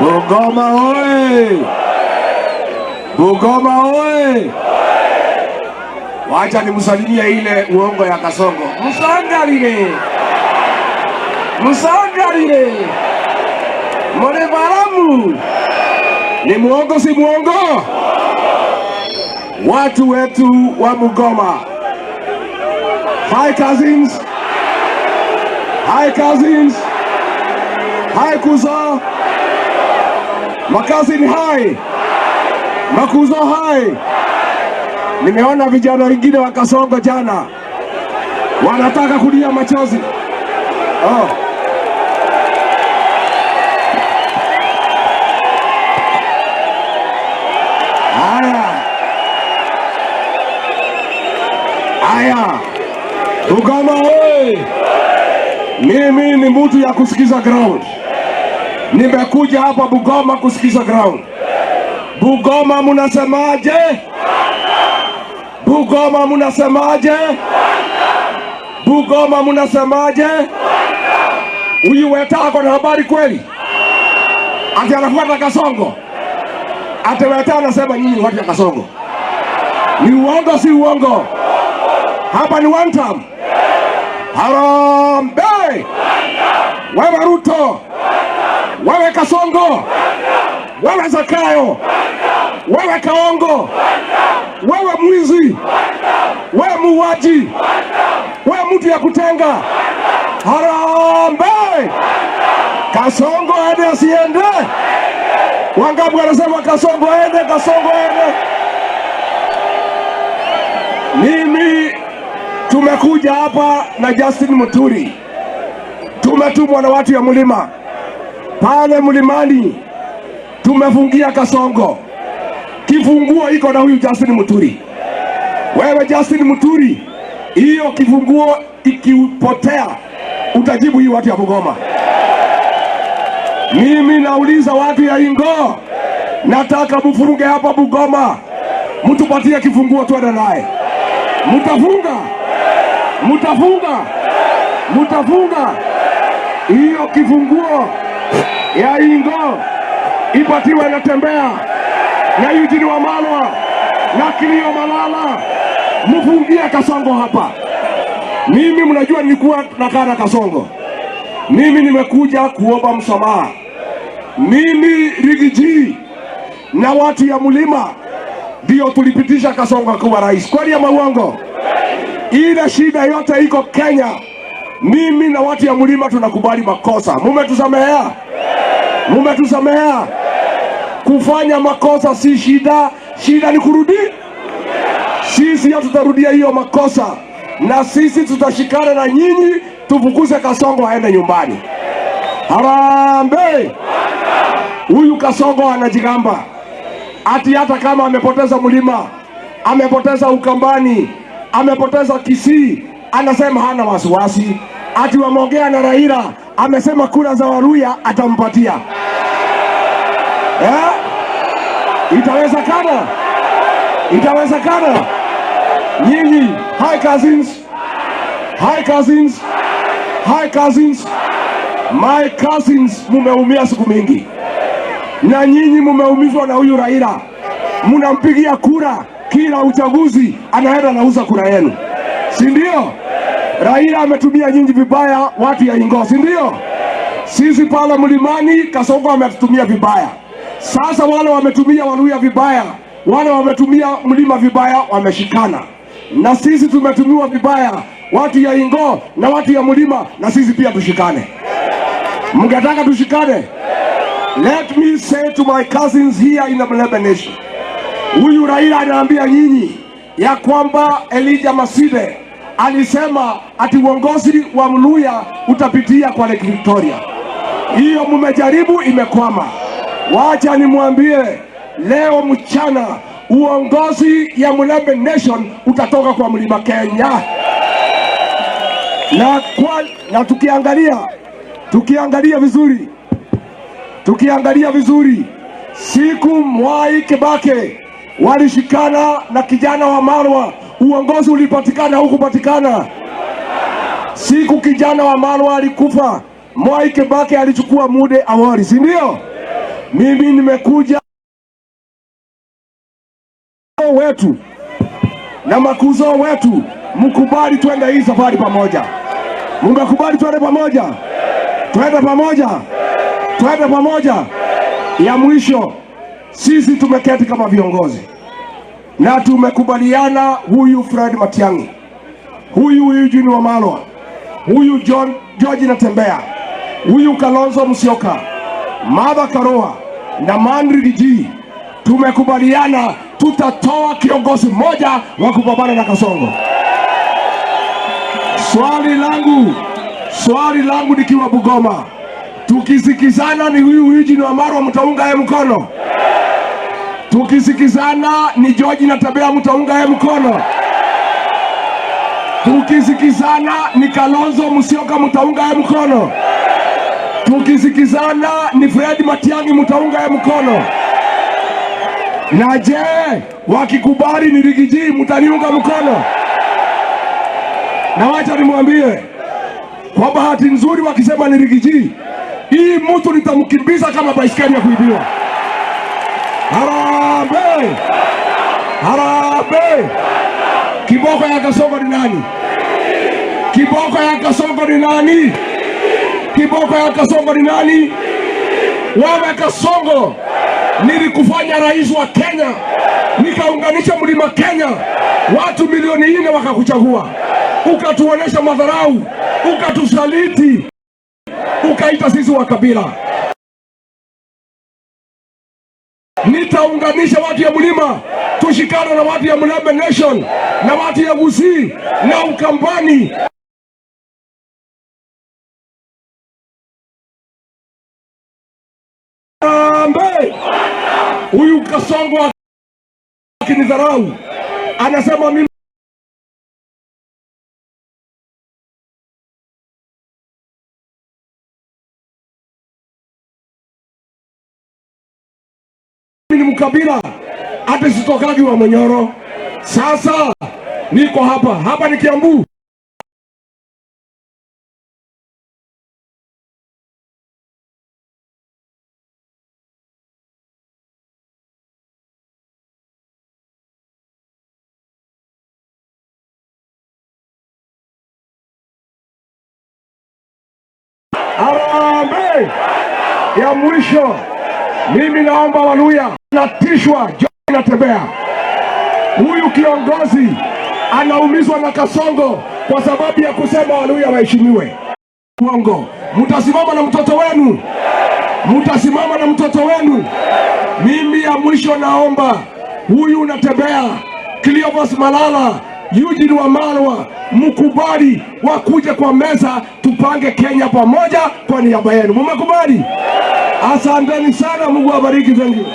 Bungoma oye! Bungoma oye! Wacha nimsalimie ile uongo ya Kasongo. Msangalile, msangalile, Mole. Ni muongo si muongo? Watu wetu wa Bungoma. Hi cousins. Hi cousins. Hi kuzo. Macousin hi. Makuzo hi. Nimeona vijana wengine wa Kasongo jana wanataka kulia machozi. Oh. Haya. Haya. Bungoma oye! Mimi ni mtu ya kusikiza ground. Nimekuja hapa Bungoma kusikiza ground. Bungoma munasemaje? Bungoma munasemaje? Bungoma munasemaje? Huyu Weta ako na habari kweli? Ati anafuata Kasongo? Ati Weta anasema nyinyi ni watu ya Kasongo. Ni uongo si uongo? Hapa ni one term. Harambee! Wewe Ruto, wewe Kasongo, wewe Zakayo, wewe Kaongo, wewe mwizi, wewe muuaji, wewe mtu ya kutenga. Harambee! Kasongo aende asiende? Wangapi wanasema Kasongo aende? Kasongo aende? Mimi tumekuja hapa na Justin Muturi, tumetumwa na watu ya mlima pale mlimani, tumefungia Kasongo, kifunguo iko na huyu Justin Muturi. Wewe Justin Muturi, hiyo kifunguo ikipotea utajibu hii watu ya Bungoma. Mimi nauliza watu ya Ingo, nataka mfunge hapa Bungoma, mtupatie kifunguo twende naye. Mtafunga? Mtafunga? Mtafunga hiyo kifunguo ya Ingo ipatiwe Natembea na Eugene Wamalwa na Kilio Malala, mfungie Kasongo hapa. Mimi mnajua nilikuwa nakaa na Kasongo. Mimi nimekuja kuomba msamaha. Mimi Riggy G na watu ya mlima ndio tulipitisha Kasongo kuwa rais. Kweli ama uongo? Ile shida yote iko Kenya. Mimi na watu ya mlima tunakubali makosa. Mumetusamehea? Mumetusamehea? Kufanya makosa si shida, shida ni kurudi. Sisi hatutarudia hiyo makosa, na sisi tutashikana na nyinyi tufukuze Kasongo aende nyumbani. Harambee! Huyu Kasongo anajigamba ati hata kama amepoteza mlima, amepoteza Ukambani, amepoteza Kisii, anasema hana wasiwasi. Ati wameongea na Raila, amesema kura za Waluhya atampatia. Eh? Itawezekana? Itawezekana? Nyinyi, hi cousins, hi cousins, hi cousins, my cousins, mumeumia siku mingi na nyinyi mumeumizwa na huyu Raila, munampigia kura kila uchaguzi, anaenda anauza kura yenu, si ndio? Raila ametumia nyinyi vibaya, watu ya Ingo, si ndio? Sisi pale mlimani Kasongo ametutumia vibaya. Sasa wale wametumia Waluhya vibaya, wale wametumia mlima vibaya, wameshikana na sisi tumetumiwa vibaya, watu ya Ingo na watu ya mlima, na sisi pia tushikane. Mngetaka tushikane? Let me say to my cousins here in the Mulembe Nation, huyu Raila anaambia nyinyi ya kwamba Elijah Masinde alisema ati uongozi wa Mluhya utapitia kwa Lake Victoria. Hiyo mmejaribu, imekwama. Wacha nimwambie leo mchana uongozi ya Mulembe Nation utatoka kwa Mlima Kenya. Na tukiangalia vizuri, siku Mwai Kibaki walishikana na kijana Wamalwa, uongozi ulipatikana hukupatikana. Siku kijana Wamalwa alikufa, Mwai Kibaki alichukua Mude Awori, si ndio? Mimi nimekuja wetu na makuzo wetu, mkubali twende hii safari pamoja. Mumekubali twende pamoja? Twende pamoja, twende pamoja. Ya mwisho, sisi tumeketi kama viongozi na tumekubaliana, huyu Fred Matiang'i, huyu Eugene Wamalwa, huyu John George Natembeya, huyu Kalonzo Musyoka, Martha Karua na Mandri Giji, tumekubaliana tutatoa kiongozi mmoja wa kupambana na Kasongo. Swali langu nikiwa Bugoma, tukisikizana ni huyu Eugene Wamalwa, mtaunga yeye mkono? Tukisikizana ni George Natembeya, mtaunga yeye mkono? Tukisikizana ni Kalonzo Musyoka, mtaunga yeye mkono? Tukisikizana ni Fred Matiang'i, mtaunga yeye mkono? Na je, wakikubali ni Riggy G, mtaniunga mkono? Na wacha nimwambie kwa bahati nzuri, wakisema ni Riggy G, hii mtu nitamkimbiza kama baiskeli ya kuibiwa. Harambee! Harambee! Kiboko ya Kasongo ni nani? Kiboko ya Kasongo ni nani? Kiboko ya Kasongo ni nani? Wewe Kasongo, nilikufanya rais wa Kenya, nikaunganisha mlima Kenya, watu milioni 4 wakakuchagua, ukatuonesha madharau, ukatusaliti, ukaita sisi wa kabila. Nitaunganisha watu ya mlima, tushikane na watu ya Mulembe Nation na watu ya Gusii na Ukambani. Harambee! Huyu Kasongo akinidharau, anasema mimi ni mkabila, hata sitokagi wa Monyoro. Sasa niko hapa hapa ni Kiambu. Harambee! Ya mwisho, mimi naomba Waluhya, natishwa Natembeya. Huyu kiongozi anaumizwa na Kasongo kwa sababu ya kusema Waluhya waheshimiwe. Uongo. Mtasimama na mtoto wenu, mtasimama na mtoto wenu. Mimi ya mwisho naomba huyu Natembeya, Cleophas Malala, Eugene Wamalwa, mkubali wakuje kwa meza, tupange Kenya pamoja kwa niaba yenu. Mumekubali? Asanteni sana, Mungu awabariki. Thank you.